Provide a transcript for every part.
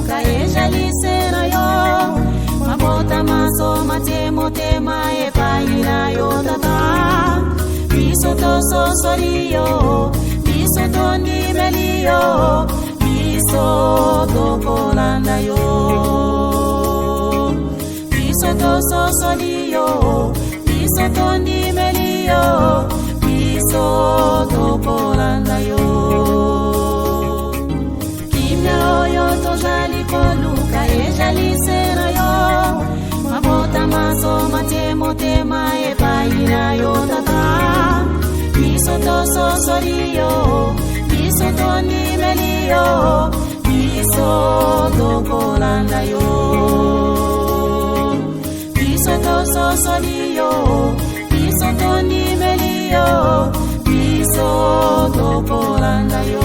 koluka ezali se na yo. Mabota manso matie motema epai na yo tata. Biso tososoli yo, biso tondimeli yo, biso tokolanda yo. Biso tososoli yo, biso tondimeli yo, biso tokolanda yo. Kimia oyo tozali koluka ezali se na yo. Mabota manso matie motema epai na yo tata. Biso tososoli yo, biso tondimeli yo, biso tokolanda yo. Biso tososoli yo, biso tondimeli yo, biso tokolanda yo.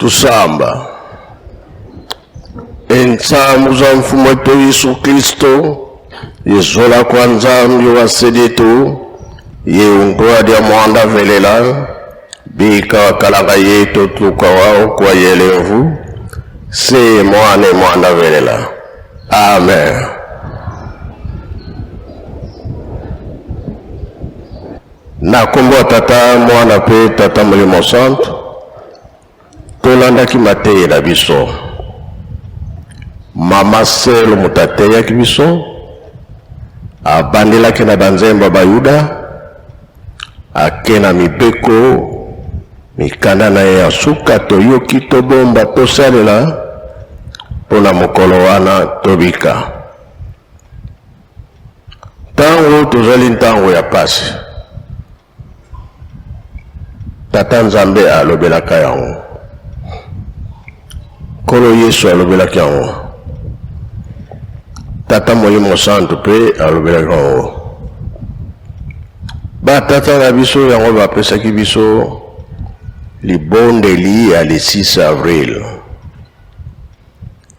Tusamba ensambu za mfumu wetu Yesu Kristo yezola kwa Nzambi wa seditu yeungwa dia mwanda velela bika wakalanga yetu tuka wao kwa yelevu se mwane mwanda velela. Amen. Na kombo ya Tata, Mwana mpe Tata Molimo Santu, tolandaki mateyi na biso. Mama Selo moto ateyaki biso, abandelaki na banzembo ya Bayuda, ake na mibeko, mikanda na ye ya suka toyoki, tobomba, tosalela mpo na mokolo wana tobika. Ntango tozali ntango ya pasi, Tata Nzambe alobelaka yango. Nkolo Yesu alobelaki yango. Tata Molimo Santu mpe alobelaki yango. Batata na biso yango bapesaki biso libondeli ya le 6 avril.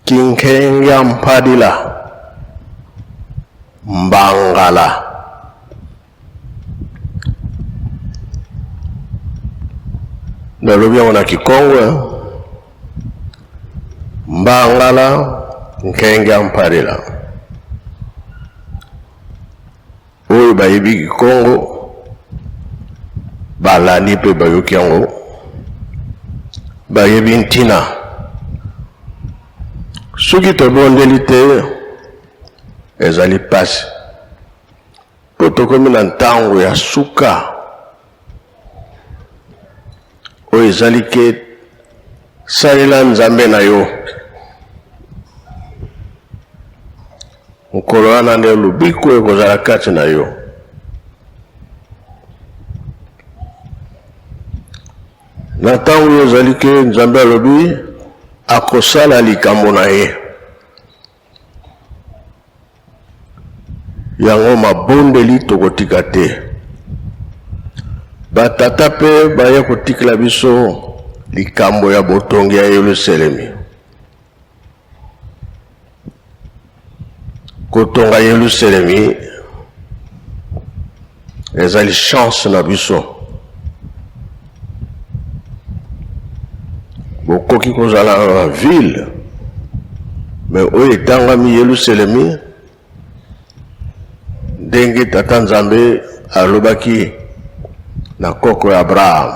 Kinkengia mpadila mbangala. Nalobi yango na kikongo eh? Mbangala nkenge ya mpadila. Oyo bayebi kikongo balandi mpe bayoki yango, bayebi ntina. Soki tobondeli te ezali mpasi, mpo tokomi na ntango ya suka oyo ezali ke salela Nzambe na yo. Mokolo wana nde lobiko ekozala kati na yo. Na ntango oyo ezali ke Nzambe alobi akosala likambo na ye. Yango mabondeli tokotika te. Batata mpe baye kotikela biso likambo ya botongi ya Yelusalemi. Kotonga Yelusalemi ezali chance na biso. Bokoki kozala na ville me oyo etangami Yelusalemi ndenge Tata Nzambe alobaki na koko ya Abraham,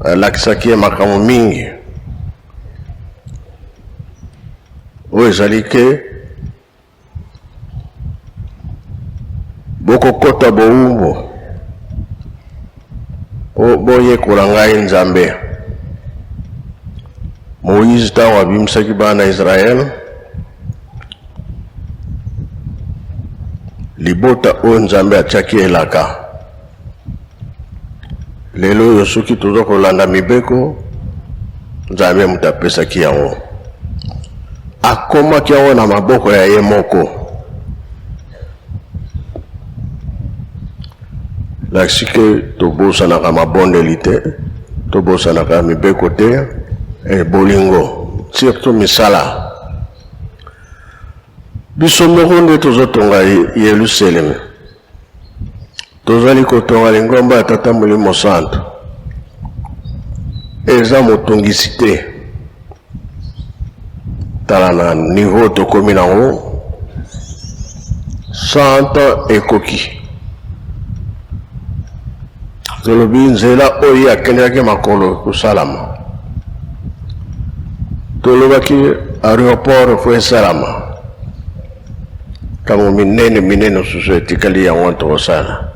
alakisaki ye makambo mingi oyo ezali ke bokokota bowumbu po boyekola ngai Nzambe. Moïse ntango abimisaki bana ya Israël, libota oyo Nzambe atiaki elaka. Lelo oyo soki toza kolanda mibeko, Nzambe moto apesaki yango, akomaki yango na maboko ya ye moko. Lakisi ke tobosanaka mabondeli te, tobosanaka mibeko te, e bolingo, surtout misala. Biso moko nde tozotonga Yelusalemi. Tozali kotonga lingomba ya Tata Molimo Santu. Eza motungisi te. Tala na niveau tokomi nango, 100 ans ekoki. Tolobi nzela oyo akendaki makolo kosalama. Tolobaki aeroport fo esalama. Ntango minene minene mosusu etikali yango tokosala.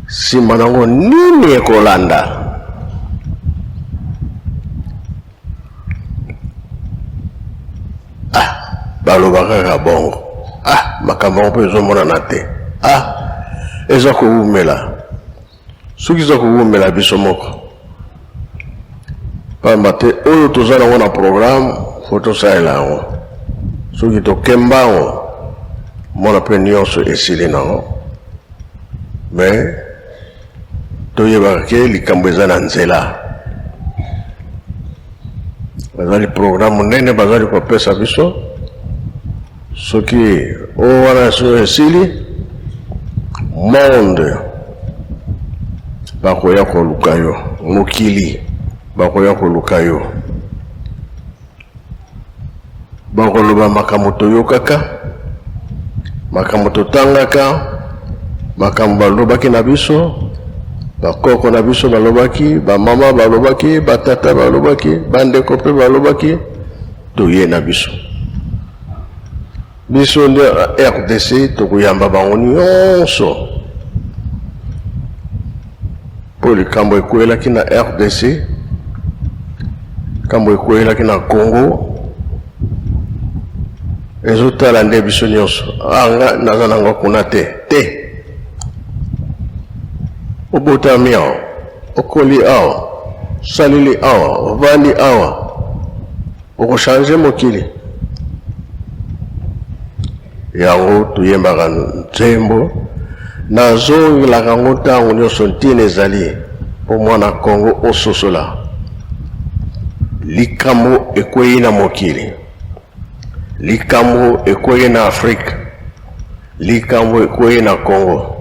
Nsima nango nini ekolanda? Ah, baloba kaka bongo. Ah, makambo yango mpe ezomonana te. Ah, eza kowumela. Soki eza kowumela biso moko. Pamba te oyo toza nango na programme fo tosalela yango. Soki toke mbango mona mpe nyonso esili nango. Mais toyebaka ke likambo eza na nzela. Bazali programme monene bazali kopesa biso. Soki oyo wana so esili monde bakoya koluka yo, mokili bakoya koluka yo, bakoloba makambo toyokaka, makambo totangaka, makambo balobaki na biso, bakoko na biso balobaki, bamama balobaki, batata balobaki, bandeko mpe balobaki. Toye na biso. Biso nde RDC tokoyamba bango nyonso mpo likambo ekwelaki na RDC, likambo ekwelaki na Congo ezotala nde biso nyonso. Ah, nga naza nango kuna te te. Obotami awa, okoli awa, osaleli awa, ovandi awa, okochange mokili. Yango toyembaka nzembo, nazongelaka yango ntango nyonso. Ntina ezali mpo mwana Kongo ososola likambo ekwei na mokili, likambo ekwei na Afrique, likambo ekwei na Kongo.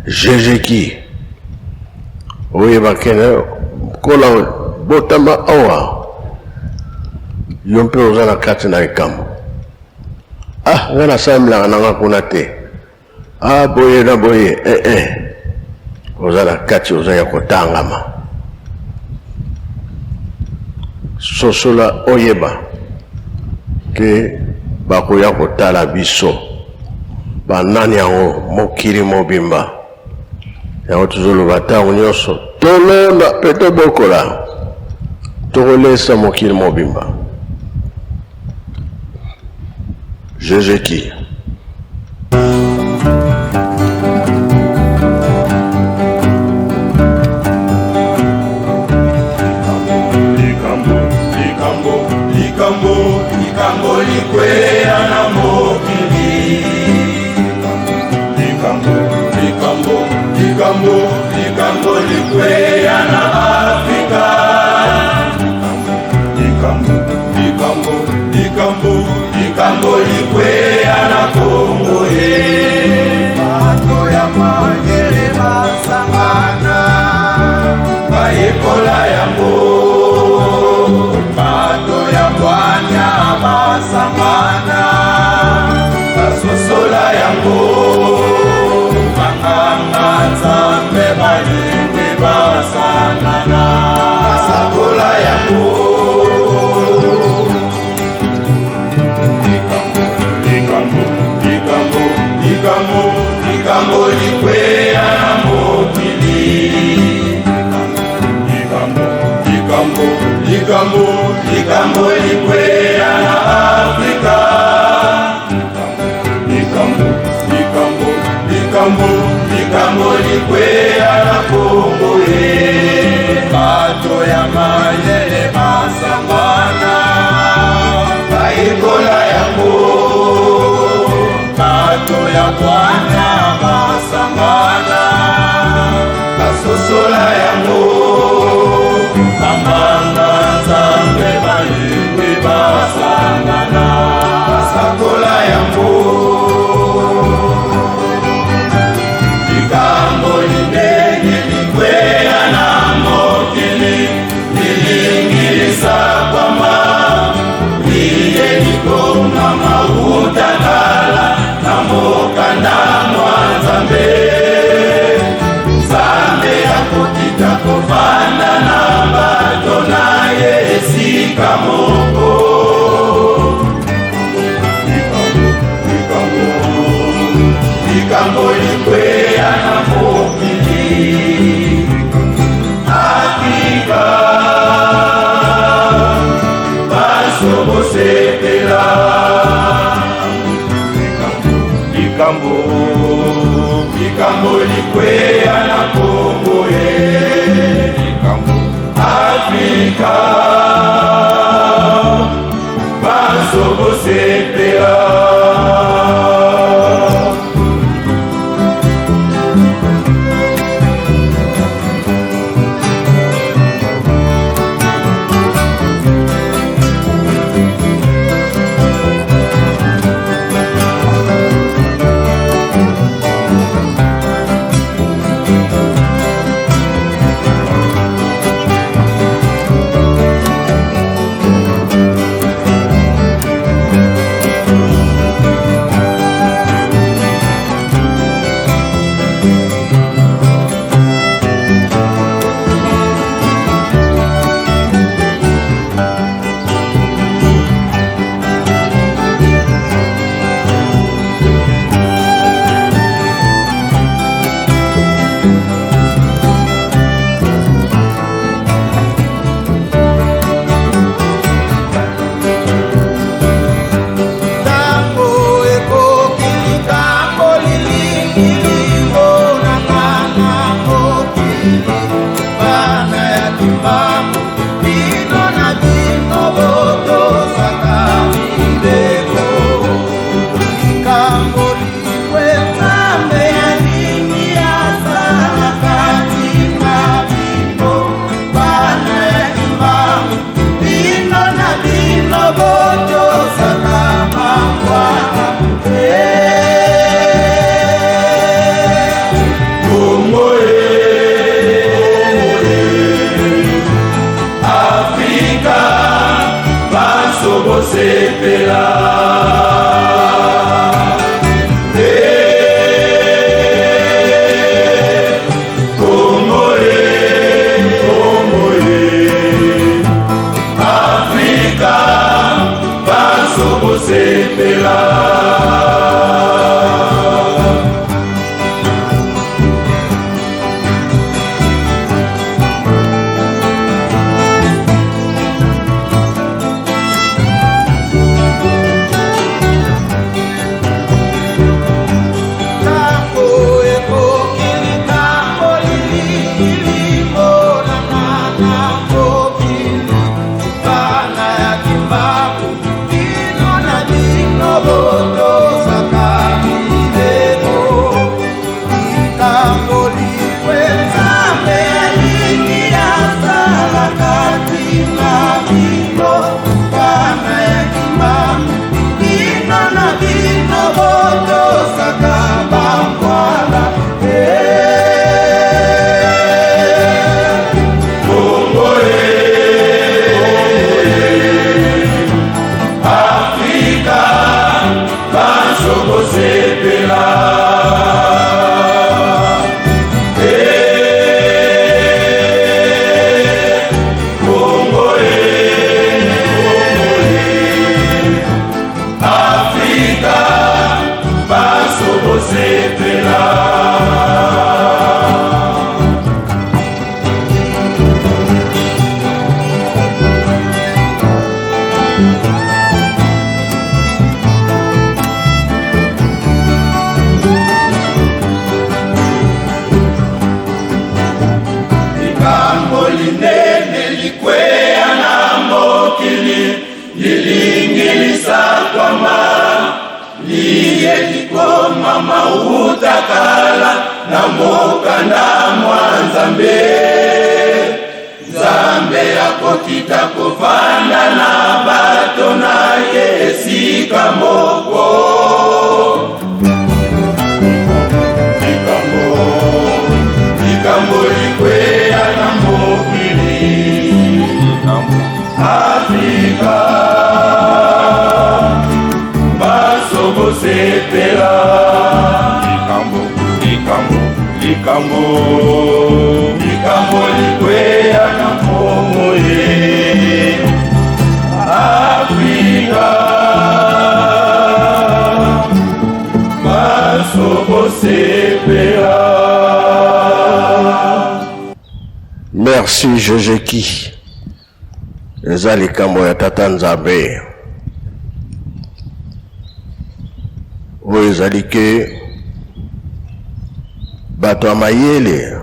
Jejeki oyeba kene kola botama awa, yo mpe oza na kati na likambo. Ah, nga nasambelaka nanga kuna te, ah, boye na boye, eh, eh. Oza na kati, oza ya kotangama. Sosola, oyeba ke bakoya kotala biso banani yango mokili mobimba. Yango tozoloba ntango nyonso, tolona mpe tobokola, tokolesa mokili mobimba. Jejeki. Likambo, likambo, likambo, likambo likweya na mokili. Likambo, likambo, likambo, likambo likweya na Afrika. Likambo, likambo, likambo, likambo likweya na Kongo ye. Bato ya mayele basangana, bayekola yango. Bato ya bwanya basangana, basosola yango. Banganga Nzambe balingi basangana, basakola yango. Likambo, likambo, likambo, likambo, likambo likweya na mokili. Likambo, likambo, likambo, likambo likweya na Afrika. Likambo, likambo, likambo, likambo likweya na Kongo ye. Bato ya mayele basangana, bayekola yango. Bato ya bwanya basangana, basosola yango. Banganga Nzambe balingi basangana, basakola yango. Likambo linene likweya na mokili, lilingi lisakwama, liye likomama uta kala na mokanda mwa Nzambe. Nzambe akokita kovanda na bato na ye esika moko. Likambo, likambo, likambo likweya na mokili. Afrika, baso bosepela. Likambo, likambo likweya na Kongo ye. Likambo, Afrika, baso bosepela. bosepela. Likambo linene likweya na mokili lilingi lisakwama liye likomama uta kala na mokanda mwa Nzambe. Nzambe akokita kovanda na bato na ye esika moko. Likambo, likambo likweya na mokili, likambo Afrika, baso bosepela. Likambo, likambo, likambo, likambo likweya na Kongo ye Afrika, baso bosepela. Merci Jejeki. Eza likambo ya Tata Nzambe. Oyo ezali ke bato ya mayele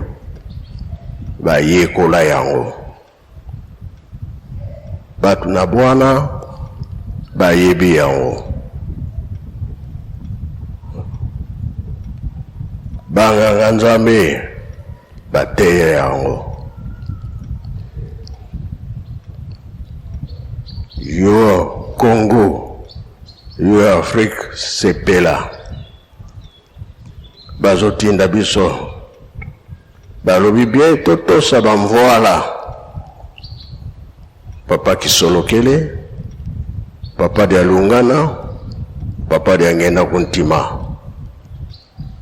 bayekola yango. Bato na bwana bayebi yango. Banganga Nzambe bateya yango. Yo Congo, yo Afrique, sepela. Bazotinda biso balobi bien totosa bamvuala. Papa Kisolokele, Papa Dialungana, Papa Diangenda Kuntima.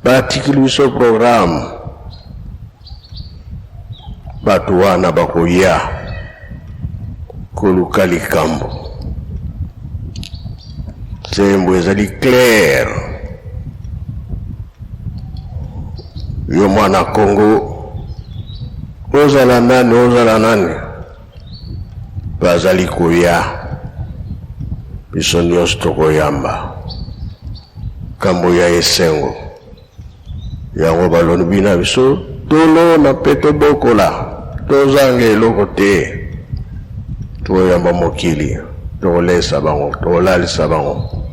Batikili biso programme. Bato wana bakoya koluka likambo. Nzembo ezali clair. Yo mwana Congo, ozala nani, ozala nani, bazali koya, biso nyonso tokoyamba kambo ya esengo. Yango balobi na biso tolona mpe tobokola, tozanga eloko te, toyamba mokili, tokolesa bango, tokolalisa bango.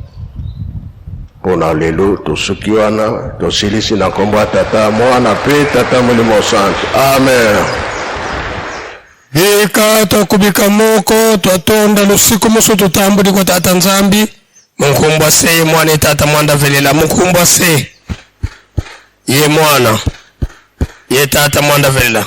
Mpo na lelo tosuki wana, tosilisi na nkombo ya Tata, Mwana mpe Tata Molimo Santu. Amen. Bika twakubika moko twatonda lusiku musu tutambuli kwa Tata Nzambi munkumbwa se ye mwana ye Tata mwanda velela munkumbwa se ye mwana ye Tata mwanda velela.